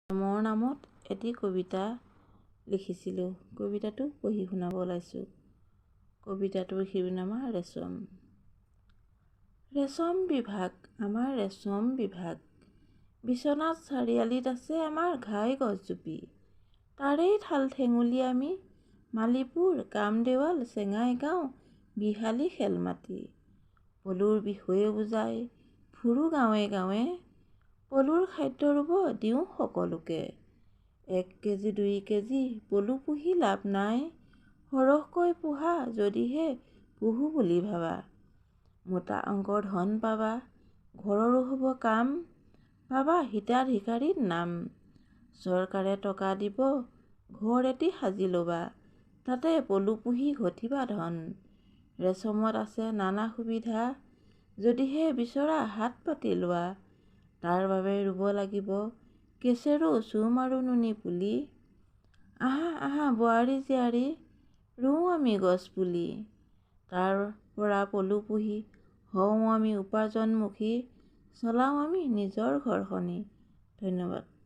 ৰেচমৰ নামত এটি কবিতা লিখিছিলোঁ। কবিতাটো পঢ়ি শুনাব ওলাইছোঁ। কবিতাটোৰ শিৰোনামা ৰেচম। ৰেচম বিভাগ, আমাৰ ৰেচম বিভাগ, বিশ্বনাথ চাৰিআলিত আছে আমাৰ ঘাই গছজুপি। তাৰেই ঠাল ঠেঙুলি আমি, মালিপুৰ, কামদেৱাল, চেঙাইগাঁও, বিহালী, খেলমাটি। পলুৰ বিষয়ে বুজাই ফুৰোঁ গাঁৱে গাঁৱে, পলুৰ খাদ্য ৰুব দিওঁ সকলোকে। 1 কেজি 2 কেজি পলু পুহি লাভ নাই, সৰহকৈ পোহা যদিহে পুহোঁ বুলি ভাবা। মোটা অংকৰ ধন পাবা, ঘৰৰো হ'ব কাম, পাবা হিতাধিকাৰীত নাম। চৰকাৰে টকা দিব, ঘৰ এটি সাজি ল'বা, তাতে পলু পুহি ঘটিবা ধন। ৰেচমত আছে নানা সুবিধা, যদিহে বিচৰা হাত পাতি লোৱা। তাৰ বাবে ৰুব লাগিব কেচেৰু, চোম আৰু নুনী পুলি। আহা আহা বোৱাৰী জীয়াৰী, ৰুওঁ আমি গছপুলি। তাৰ পৰা পলু পুহি হওঁ আমি উপাৰ্জনমুখী, চলাওঁ আমি নিজৰ ঘৰখনি। ধন্যবাদ।